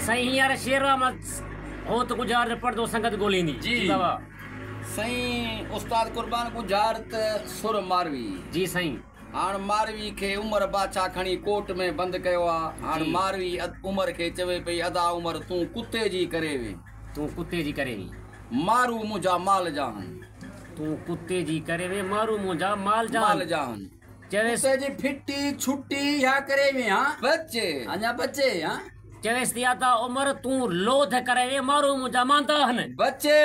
سائين هينئر شعر آ مان هوت ڳجهار جو پڙدو سنگت ڳوليندي. جي بابا. سائين استاد قربان ڳجهار ته سر ماروي. جي سائين. هاڻ ماروي کي عمر بادشاهه کڻي ڪوٽ ۾ بند ڪيو آ. هاڻ جي. ماروي عمر کي چوي پئي ادا عمر تون ڪتي جي ڪري وين. تون ڪتي جي ڪري وين. مارو منهنجا مال جاهن. تون ڪتي جي ڪري وين مارو منهنجا مال جاهن. مال جاهن. چويس. ڪتي جي ڦٽي ڇٽي اها ڪري وين ها. بچي. اڃا بچي ها. چويس ٿي ادا عمر تون لوڌ ڪري وين مارو منهنجا ماندا هن. بچي.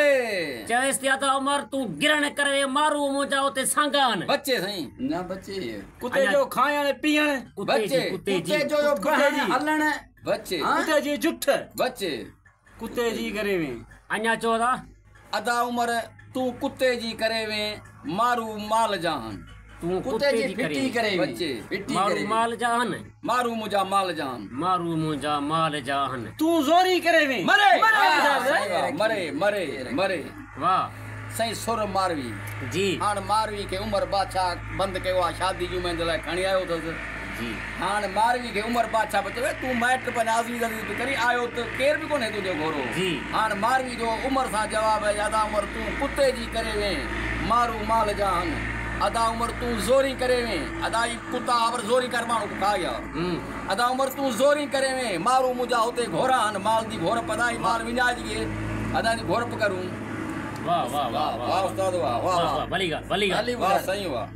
چويس ٿي ادا عمر تون گرڻ ڪري وين مارو منهنجا اتي سانگا هن. بچي سائين. نه بچي. ڪتي جو کائڻ پيئڻ. ڪتي جي بچي. ڪتي جي. ڪتي جو بهڻ هلڻ. بچي. ڪتي جي جٺ. بچي. ڪتي جي ڪري وين. اڃا چئو ادا. ادا عمر تون ڪتي جي ڪري وين مارو مال جاهن. تون ڪتي جي ڦٽي ڪري وين. بچي. ڦٽي مارو ڪري وين. مال جاهن. مارو منهنجا مال جاهن. مارو منهنجا مال جاهن. تون زوري ڪري وين. مري. مري. مري مري مري. واهه. سائين سر ماروي. جي. هاڻ ماروي کي عمر بادشاهه بند ڪيو آ شادي جي اميد لاء کڻي آيو اٿس. جي. هاڻ ماروي کي عمر بادشاهه به چوي تون مائٽ پنهنجا عزيز عزيز به ڪري آيو ته ڪير به ڪونهي تنهنجو گهورو. جي. هاڻ ماروي جو عمر سان جواب آهي ادا عمر تون ڪتي جي ڪري وين مارو مال جاهن. ادا عمر تون زوري ڪري وين. ادا هي ڪتا آور زوري ڪر ماڻهو کي کائي ويا. ادا عمر تون زوري ڪري وين مارو منهنجا هتي گهورا هن مال the گهور پدا هي مال وڃائجي گئي ادا the گهور پ ڪرون. واهه واهه واهه واهه استاد واهه واهه واهه ڀلي ڳالهه ڀلي ڳالهه. واهه سائين واهه.